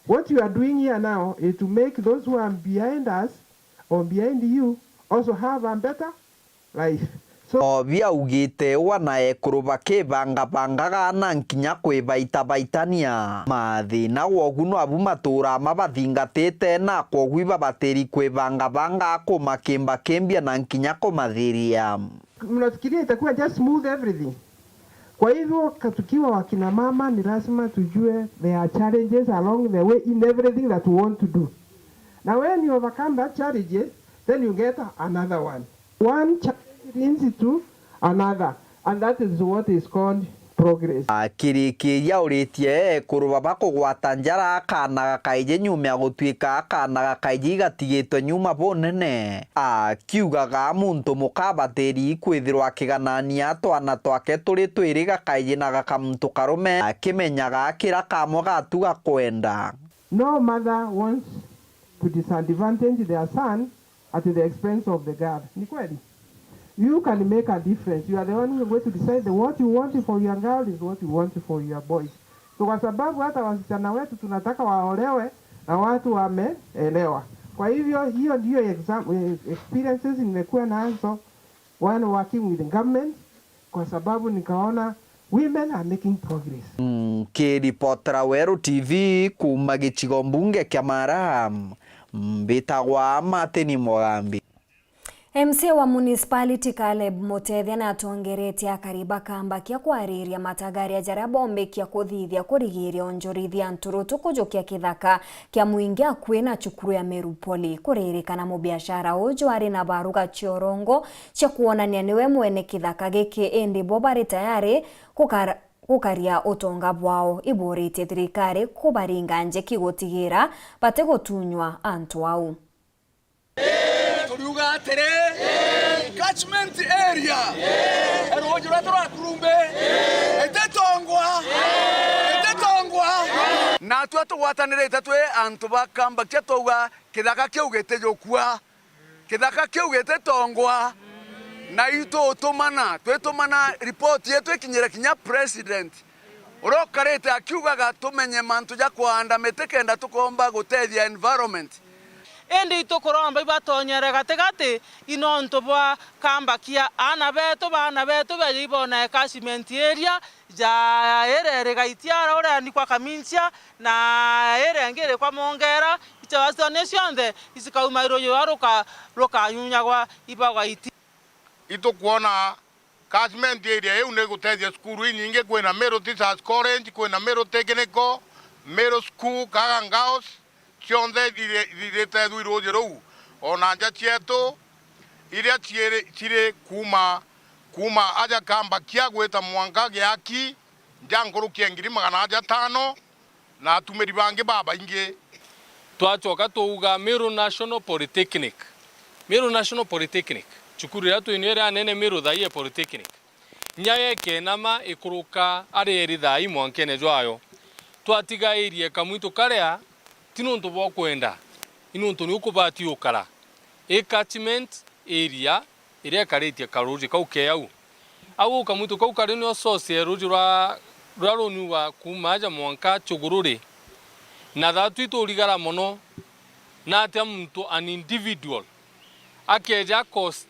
what you are doing here now is to make those who are behind us or behind you also have a better life. So, Kobia augite wana ekuru bakibangabangaga na nkinya kwibaitabaitanania. Mathina gwogu nwabu matura mabathingatite, na kwogu ibabatiri kwibangabanga, kumakimbakimbia na nkinya kumathiria. Mnafikiria itakuwa just smooth everything? Kwa hivyo, ka-, tukiwa wakina mama, ni lazima tujue there are challenges along the way in everything that we want to do. Now, when you overcome that challenges, then you get another one. One challenge leads to another, and that is what is called progress. Akirikiria uritie ekuru baba kugwata njara akana gakaiji nyuma ya gutuika akana gakaiji igatigitwe nyuma bunene. Akiugaga muntu muka abatiri kwithirwa akiganania twana twake turi twiri, gakaiji na gakamuntu karume, akimenyaga kira kamwe gatuga kwenda. No mother wants to disadvantage their son at the expense of the girl. Ni kweli? You can make a difference. You are the one who is going to decide that what you want for your girl is what you want for your boy. So kwa sababu hata wasichana wetu tunataka waolewe na watu wameelewa. Kwa hivyo, hiyo ndiyo exam-, eh, experiences nimekuwa nazo while working with the government, kwa sababu nikaona women are making progress. Nkiripotera Weru T V kuuma gicigo mbunge kia Mara, mbitagwa Martin Mugambi. M C A wa municipality Caleb Mutethia natongeretie akari ba Kambakia kwariria matagaria jaria bombikia kuthithia kurigiria onjorithia nturutu kujukia kithaka kia mwingi akui na cukuru ya Meru Poly. Kuririkana mubiashara uju ari na baruga cia urongo cia kwonania niwe mwene kithaka giki, indi bo bari tayari gukar-, gukaria utonga bwao. Iburitie thirikari kubaringa njeki gutigira batigutunywa antu au. Turiuga atiri, catchment area, ruuji ruria turakurumbi, ititongwa, ititongwa. Natwe tugwatanirite twi antu ba Kambakia, twauga kithaka kiu gitijukua, kithaka kiu gititongwa, na itutumana, twitumana, ripoti yetu ikinyire kinya president. Uria ukarite akiugaga tumenye mantu ja kuanda miti kenda tukomba gutethia environment. Indi itukuromba ibatonyere gatigati, i nontu bwa Kambakia, aana betu, baana betu beje ibona catchment area ja iria iri Gaitiara, uria ni kwa Kaminsia, na iria ingi iri kwa Mongera, Ciana cionthe icikauma ruuji ruria ruka-, rukanyunyagwa ibagwa iti. Itukwona catchment area iu ni gutethia cukuru inyingi, kwina Meru Teachers College, kwina Meru Technical, Meru School, Kaga Girls, cionthe iri-, iritethua i ruuji ruu. Ona nja cietu iria ciiri, ciri kuuma, kuuma aja Kambakia gwita mwanka Giaki, nja nkuruki ya ngiri magana aja tano, na atumiri bangi babaingi. Twacoka twauga Meru National Polytechnic. Meru National Polytechnic, cukuru iria twinio iria nene Meru thaii e Polytechnic. Inya yo ikenama ikuruka ari eri thaii mwankene jwayo. Twatigairie kamwitu karia, ti nuntu bwa kwenda, i nuntu ni ukubati ukara. I catchment area iria ikaritie karuuji kau ke au. Au kamwitu kau kari nio source ya ruuji rwa, ruria runyuwa kuuma aja mwanka Chugururi. Na thaatu iturigara mono, na atia muntu an individual akeeja cost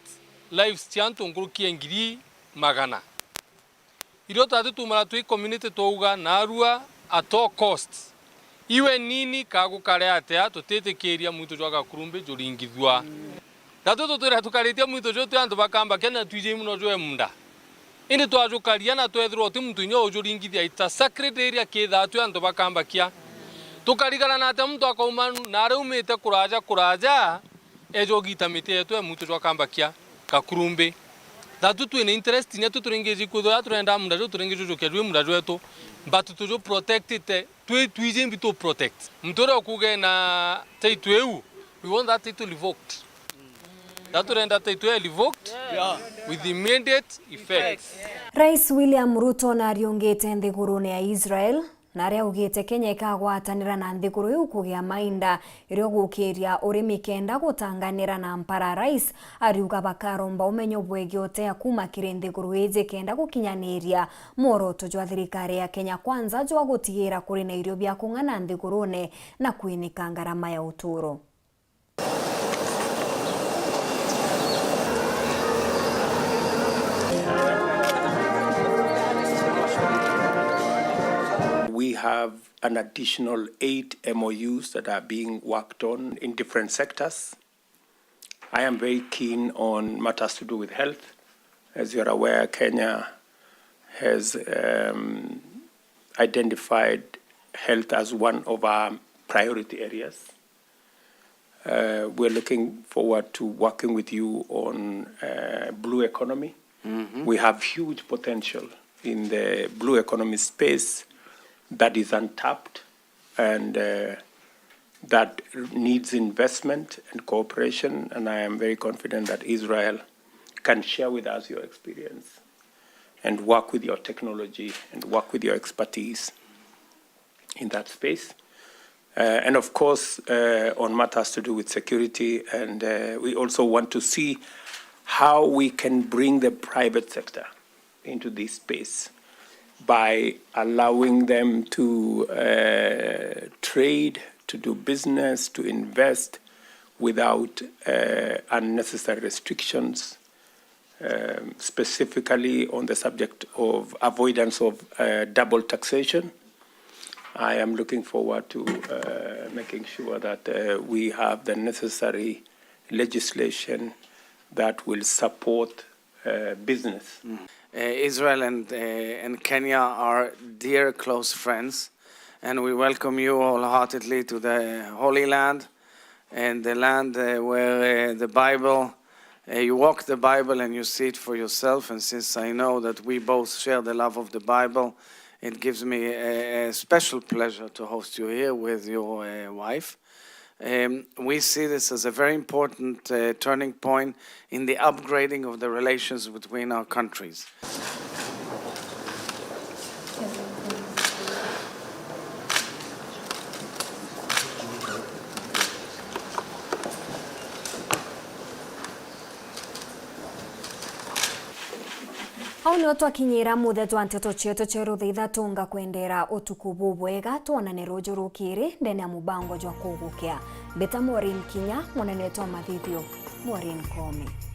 lives cia antu nkuruki ya ngiri magana. Irio twathi tumara twi community twauga, naarua at all costs, iwe nini ka gukare atia, tutitikiria mwito jwa Gakurumbi juringithua. Tatu tutwira tukaritie mwito juu twi antu ba Kambakia na twiji muno jwe munda. Indi twajukaria na twethirwa uti muntu inya ujuringithia, it's a sacred area kithaa twi antu ba Kambakia. Tukarigana na atia muntu akauma na aria umite kuraja kuraja, eja ugita miti yetu e mwito jwa Kambakia Gakurumbi. Tatu twina interest inya tu turingiji kwithirwa turenda munda juu turingi jujukia jwi munda jwetu, but tuju protectite, twi twiji mbi tu protect. Muntu uria ukuga ena title iu, we want that title revoked. Tatu turenda title iu revoked with immediate effect. Rais William Ruto nariungite nthigurune ya Israel, na aria augite Kenya ikagwatanira na nthiguru iu kugia mainda irio gukiria urimi kenda gutanganira na mpara. Rais ariuga bakaromba umenyo bwegii utea kuuma kiri nthiguru iji kenda gukinyaniria mworoto jwa thirikari ya Kenya Kwanza jwa gutigira kuri na irio bia kung'ana nthigurune na kwinika ngarama ya uturo. We have an additional eight M O Us that are being worked on in different sectors. I am very keen on matters to do with health. As you're aware, Kenya has, um, identified health as one of our priority areas. Uh, we're looking forward to working with you on, uh, blue economy. We have huge potential in the blue economy space that is untapped and, uh, that needs investment and cooperation. And I am very confident that Israel can share with us your experience and work with your technology and work with your expertise in that space. Uh, and of course, uh, on matters to do with security, and, uh, we also want to see how we can bring the private sector into this space by allowing them to, uh, trade, to do business, to invest without, uh, unnecessary restrictions, um, specifically on the subject of avoidance of, uh, double taxation. I am looking forward to, uh, making sure that, uh, we have the necessary legislation that will support, uh, business. Uh, Israel and, uh, and Kenya are dear close friends, and we welcome you wholeheartedly to the Holy Land and the land, uh, where, uh, the Bible, uh, you walk the Bible and you see it for yourself. And since I know that we both share the love of the Bible, it gives me a, a special pleasure to host you here with your, uh, wife. Um, we see this as a very important, uh, turning point in the upgrading of the relations between our countries. Au nio twakinyira muthia jwa nteto cietu cia ruthitha. Tunga kwendera utuku bubwega, twonane ruju rukiri ndene ya mubango jwa kugukia. Mbita Maureen Kinya, munene wetu wa mathithio, Maureen Koome.